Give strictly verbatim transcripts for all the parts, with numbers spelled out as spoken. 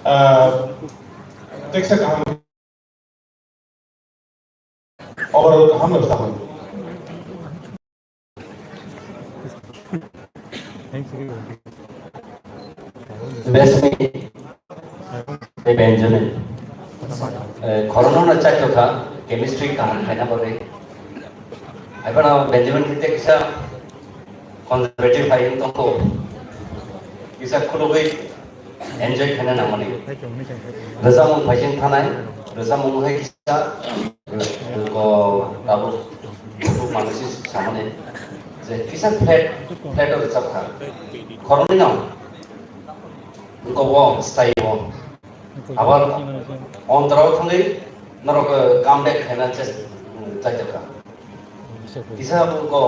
Ah, teksa kaham. Overall kaham no sakon. Best me, eh, Benjamin. Eh, khoroknwi no chakha, chemistry kaham khaina bagwi. Aibano Benjamin kisa conservative hai wng tongkho. Kisa khulugwi enjoy khaina nangmani. Rwchapmung phaising thanai, rwchapmung hai kisa, ko tabuk, tabuk manwi se samani je kisa flat, flat o rwchapkha. Khoroknwi no, wngkha bo, style bo. Abar ontorao thangwi norok, eh, come back khaina chest-, mm, chaijak kha. Kisa abo ko,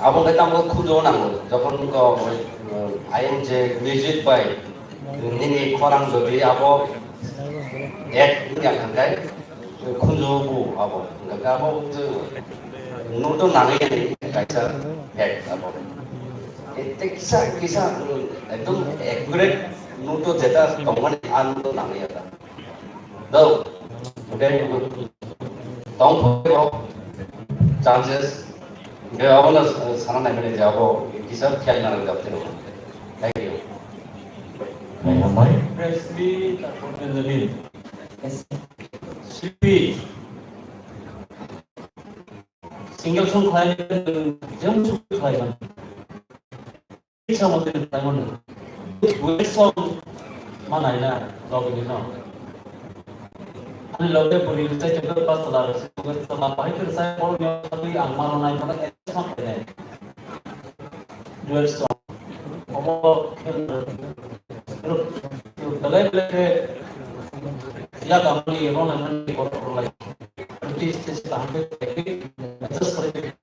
abo khe tamo khunju nango, jokhon ko, eh, ayang je music bai, nini khorang jodi abo ek wngya kha khe, khunju bu abo, hingkha khe abo je note o nangwi kaisa ek abo. Ete kisa, kisa, mm, ekdom accurate note o jeta tongmani a note o nangwi ya kha. Do, okay, tong phai o chances, okay, abo no sana nai mani je abo kisa khel na nang jabte ro. Thank you. Mai hambai. Press me, tarpor Benjamin. Sipi. Single song khlai, jeng song khlai man. Samo tini tangmani. Duet song manai na, logini no. Ani loge buri rwchai tongkha, pas tala rwchai tongkha, tala bahai khe rwchai, borok ni thangwi ang mano nai, mano adjust ma khainai. Duet song. Omo khe belai belai khe yak amani rwna nani borok rwlai. Twenty stage kaham khe adjust khlai.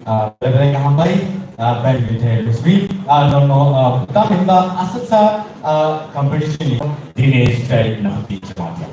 Ah, Reverend Hambai, ah, Ben Bithai Lusbi, ah, nono, ah, tamhinba aswksa, ah, competition ni Dinesh Chai Nahati Chamatia.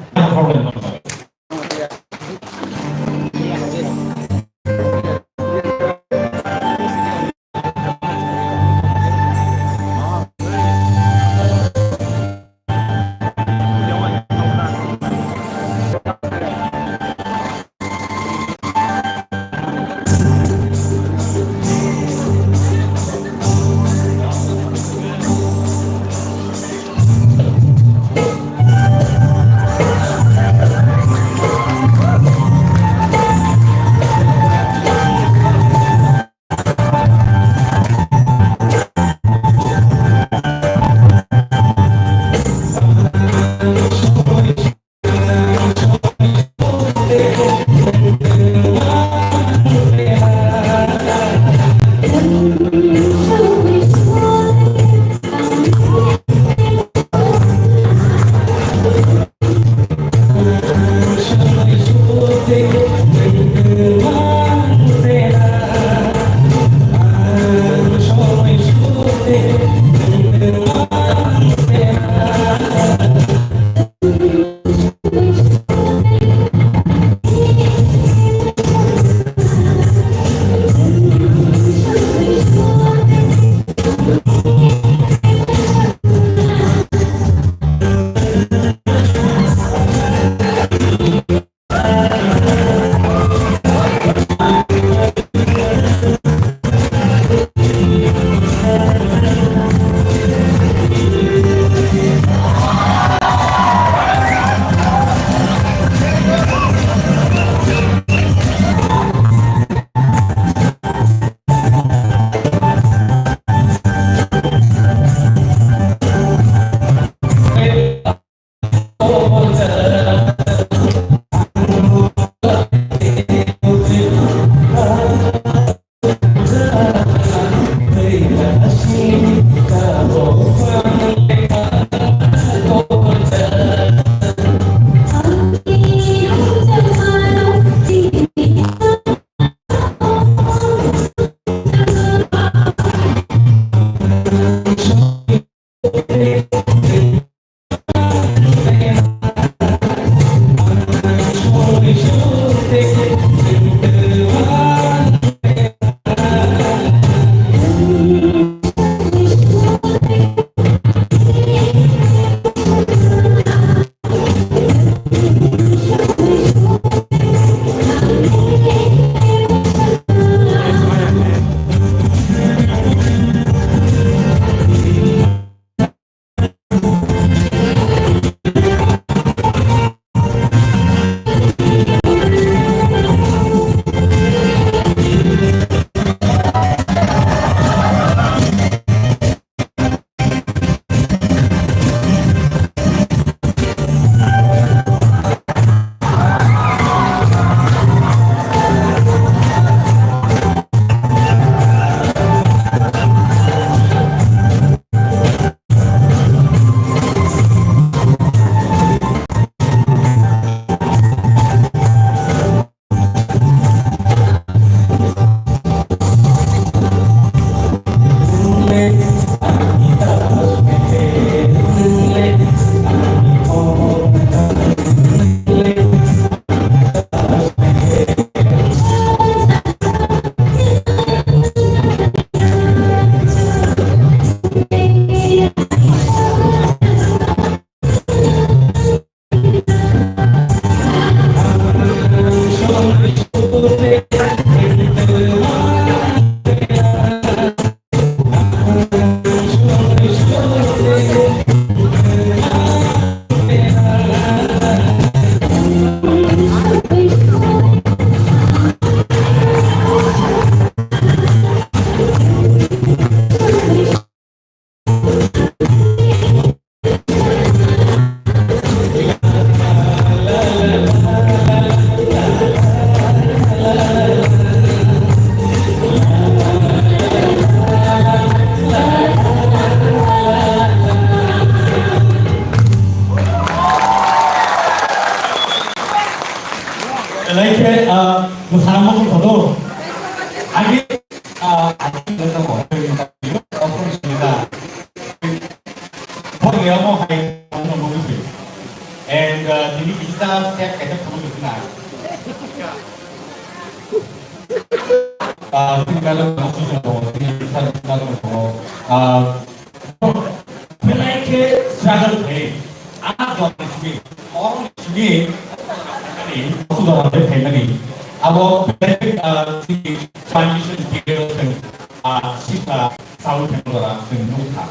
Ah, chini melo tongo, chini melo tongo, chini melo tongo. Ah, belai khe struggle khlai. Ah, jora simi, oro simi, ani, jora khe khaimani. Abo belai khe, ah, chini transition period, ah, sisa, sawi khe jora chwng nukha.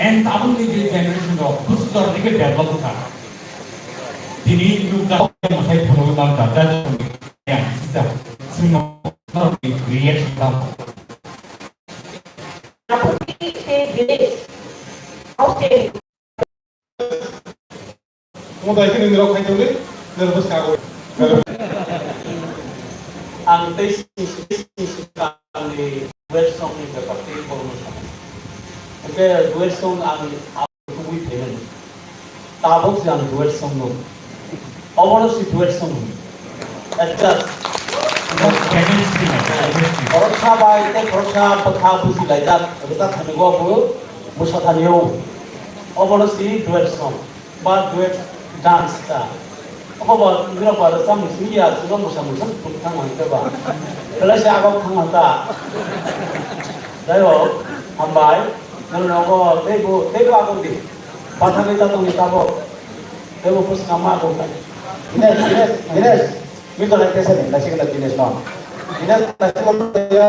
And tabukni je generation rok, busi jora khe develop kha. Tini nukha, masai phunugwi mankha, that's why, yeah, sisa, chwng norokni reaction tamo. Omo dai khe nini rok khai tongdi, nini bwskango. Ang tei sing sing sing sing ani duet song ni bepar tei borokno sanai. Hwnkhe duet song ang tubui phaimani. Tabuk se ang duet song no. Obono si duet song no. Adjust. Boroksa bai tei boroksa bwkha buji laijak, rwchap thani go bo bwsa thani o. Obono si duet song. Ba duet dance ta. Obo bo nirok ba rwchap ni simi ya, sino musa musa tum thang mang ta ba. Belai se agok thang mang ta. Jai ho, hambai. Nang nogo teibo, teibo agok di. Pathagwi ta tongni tabok. Teibo pus kama agok ta. Dinesh, Dinesh, Dinesh. Mito na kesa ni, nasi kena Dinesh no. Dinesh, nasi kena,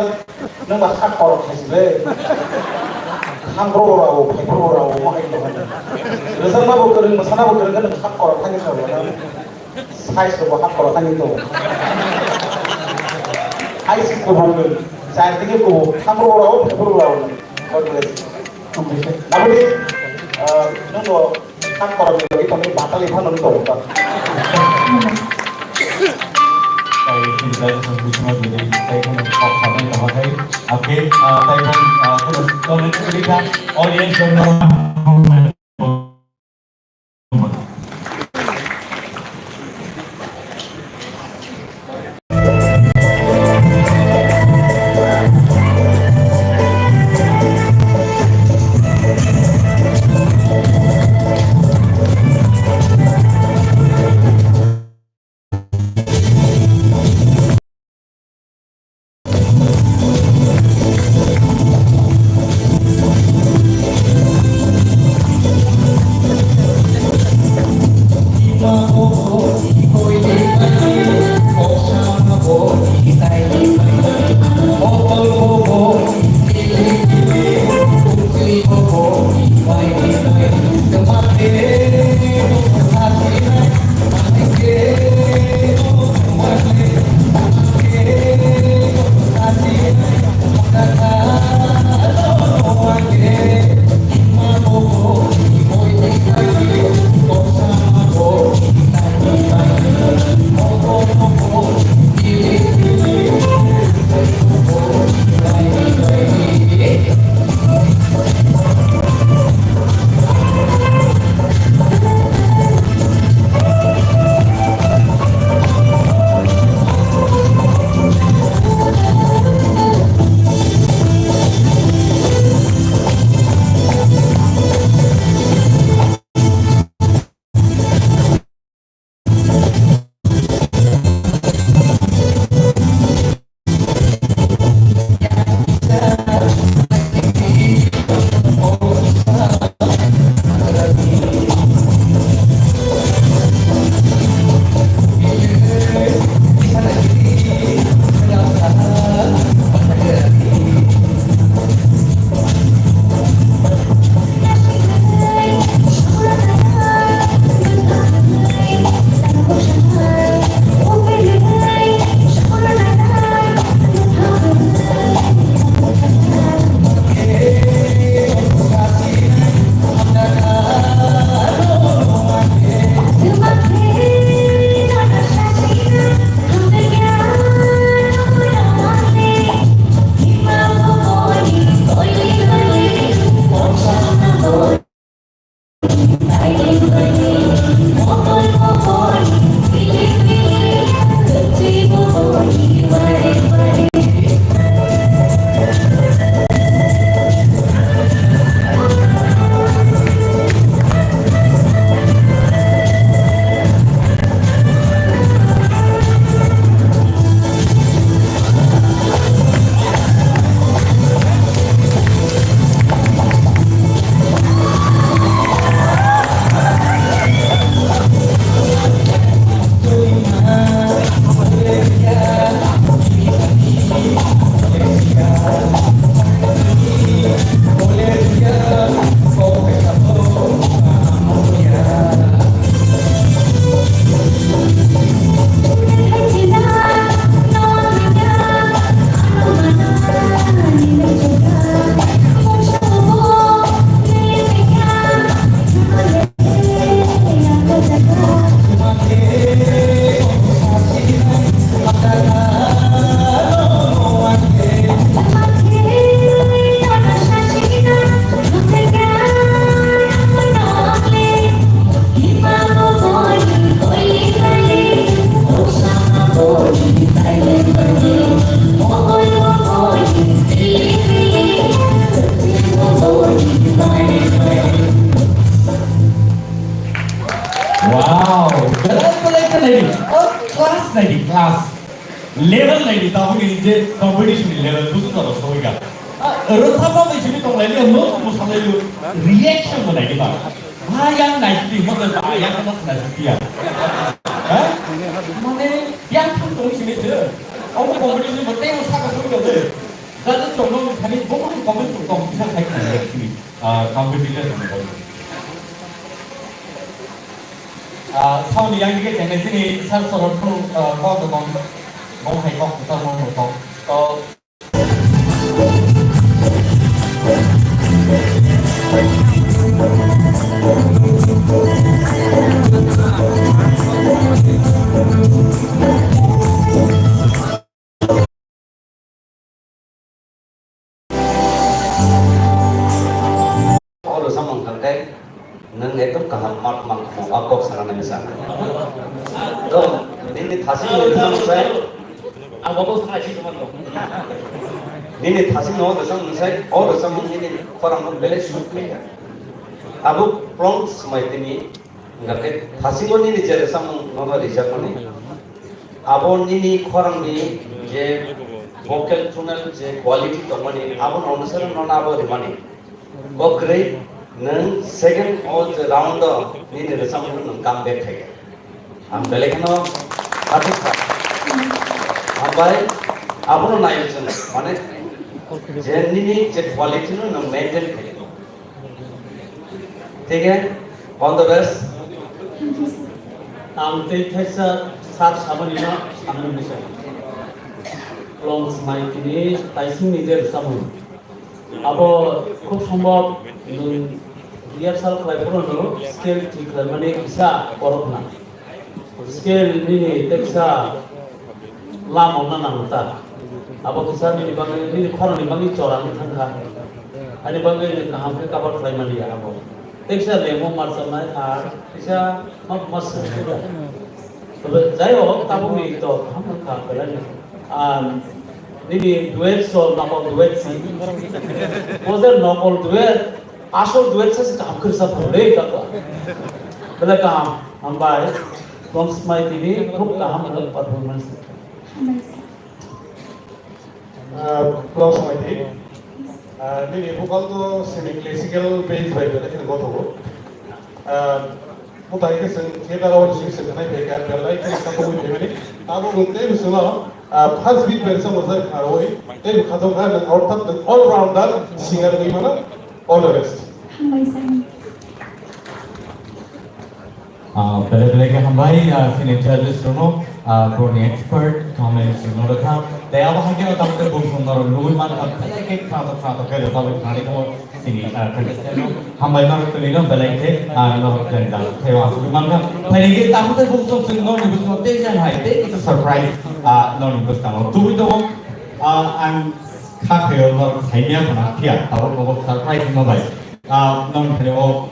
nang ba hak korok khaisi be. Hang bro bro, phai bro bro, ma hai no. Rwchapma bo kwrwng, mwsana bo kwrwng, nang hak korok thani khawi na. Size rok bo hak korok thani to. Hai si kubuk ni, char digi kubuk, hak rok rok, hak rok rok. God bless. Nabudi, ah, nung bo hak korok ni bagwi tongwi batali phano nung tong. Tei chini jai kheno bisingma bini tei kheno kok sanai tongma khai. Aphi, ah, tei kheno, ah, kheno comment klikha, audience rokno. Level naidi, tabuk ni je competition ni level, busu toro sohoi ga. Ah, rwchapma bai simi tong lai liya, no tong bwsa lai liya, reaction bo naidi ba. Ba yang naisidi, mo ba yang mo naisidi ya. Ha? Mane, yang thang tong sini je. Omo competition bo tei saka sohoi ga je. Judges rok no thani bo comment rok tong kisa khai khna ya sini. Ah, competitor rok ni bagwi. Ah, sauni yang dige tene sini sir sorok tu, ah, kok tong, bong hai kok tong, tong, tong. To O rwchapmung tangkhe nwng ekdom kaham mark mang kho, a kok sana nai sa. To, nini thasing no rwchapmung sai. Ang bo sana si tongma to. Nini thasing no rwchapmung sai, o rwchapmung nini khorang no belai suk khlai ya. Abo Plong Smai tini Hingkhe thasingo nini je rwchapmung nono rijak mani, abo nini khorangni je vocal tonal je quality tongmani, abo nono sero nono abo rimani. Bo kwrwi nwng second o je round o nini rwchapmung nwng come back khaikha. Ang belai kheno hathik kha. Hambai, abono naio chwng, mane je nini je quality no nwng maintain khaikha. Thik hai, all the best. Ang tei thaisa sir samani no samani bisa. Plong Smai tini taising ni je rwchapmung. Abo khub sombhob nwng rehearsal khlai phuru no scale thik khlai mani kisa borok na. Scale nini teksa lama wngna nango ta. Abo kisa nini bagwi, nini khorang ni bagwi chora wng thang kha. Ani bagwi nini kaham khe cover khlai mani ya abo. Teksa lemo marchanai ar kisa ma, ma swngnai ta. Tobe jai ho, tabuk ni to kaham wng kha belai ni. Ar nini duet so nokol duet si. Bo je nokol duet, asol duet sa se kaham khe rwchap kha le ta to. Belai kaham, hambai. Plong Smai tini khub kaham wng performance. Ah, Plong Smai tini. Ah, nini vocal to semi classical base bai belai kheno gothogo. Ah, mutai khe chwng theater o sing se khanai bai kha, belai kheno khatungwi phaimani. Abo nwng tei bwswngno, ah, first beat bai rwchapmung bai kharwi, tei bo khatung kha nwng orthat nwng all rounder singer wngwi mano. All the best. Hambai sir. Ah, belai belai khe hambai, ah, sini judges rokno, ah, borokni expert comments rokno rwkha. Tei abo hai kheno tabuk tei bumsong norok nugwi mankha, belai khe khnatok khnatok khe rwchapwi khnarwi thango sini, ah, contestant rok. Hambai norok twnwi no belai khe, ah, norok jani jani khe asugwi mankha. Phaini khe tabuk tei bumsong chwng norokni bwskango tei jani hai tei kisa surprise, ah, norokni bwskango tubui tongo. Ah, ang kha khaio norok saimya khna phiya tabuk nogo surprise wngma bai. Ah, nong thani o.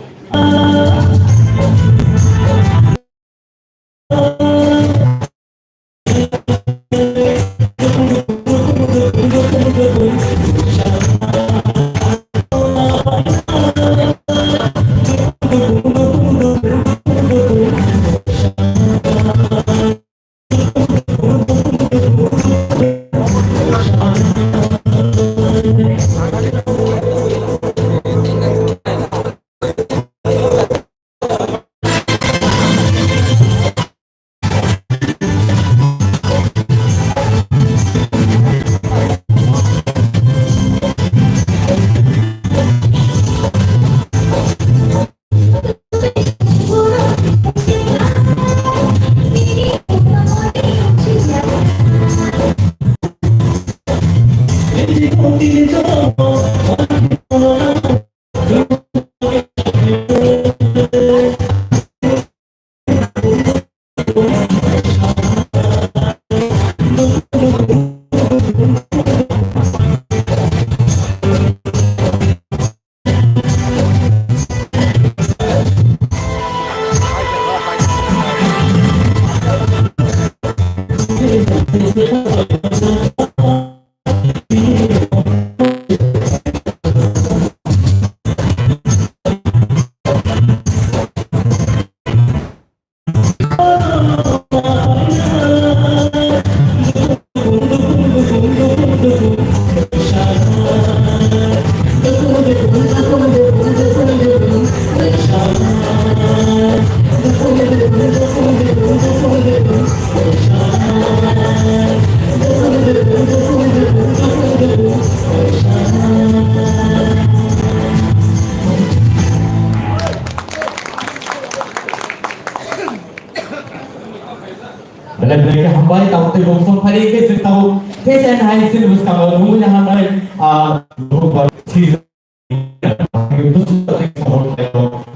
Bongso phari khe chwng tabuk khe chwng hai chini bwskango nungwi naharnai, ah,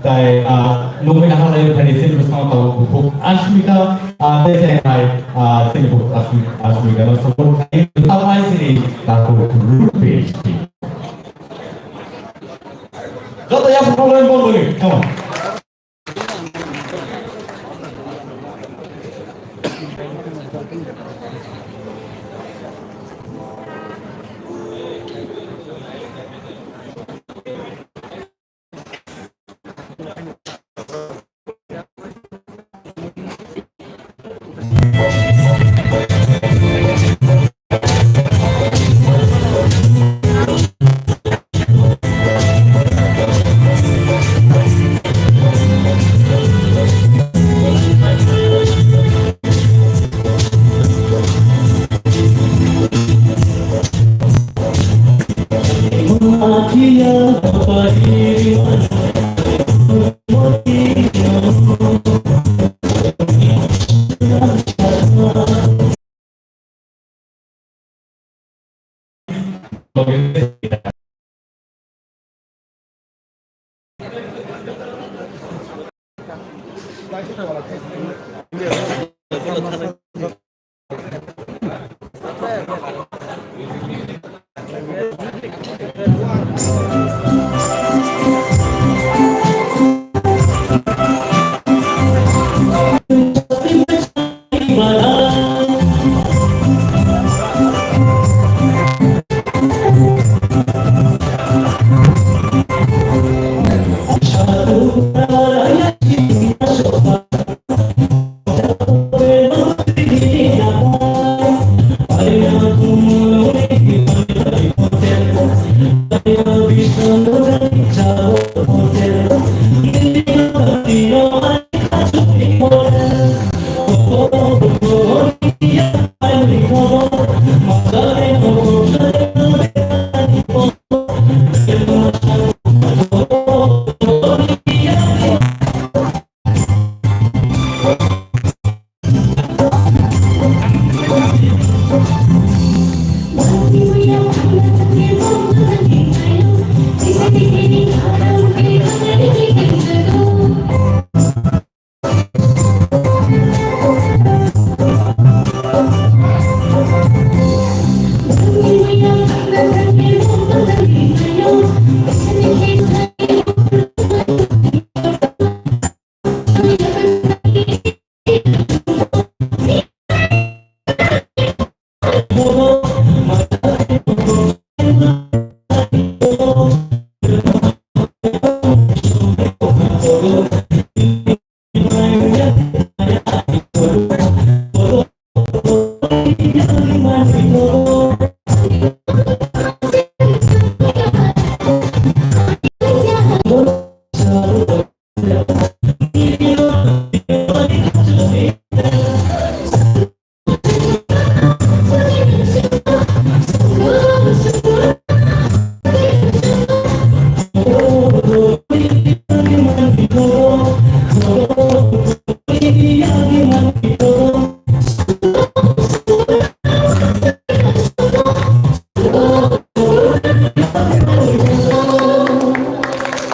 tei, ah, nungwi naharnai phani chini bwskango tabuk bukhuk Asmita, ah, tei chwng hai, ah, chini bukhuk Asmi-, Asmita no support khai, tabuk hai chini takhuk Rupesh. Joto yapha problem bol boli, come on.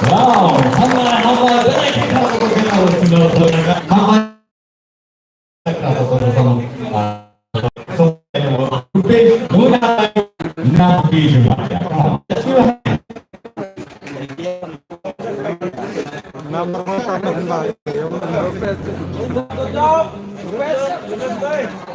Wow, hambai, hambai, belai khe kha bo khe kha bo sino. Hambai.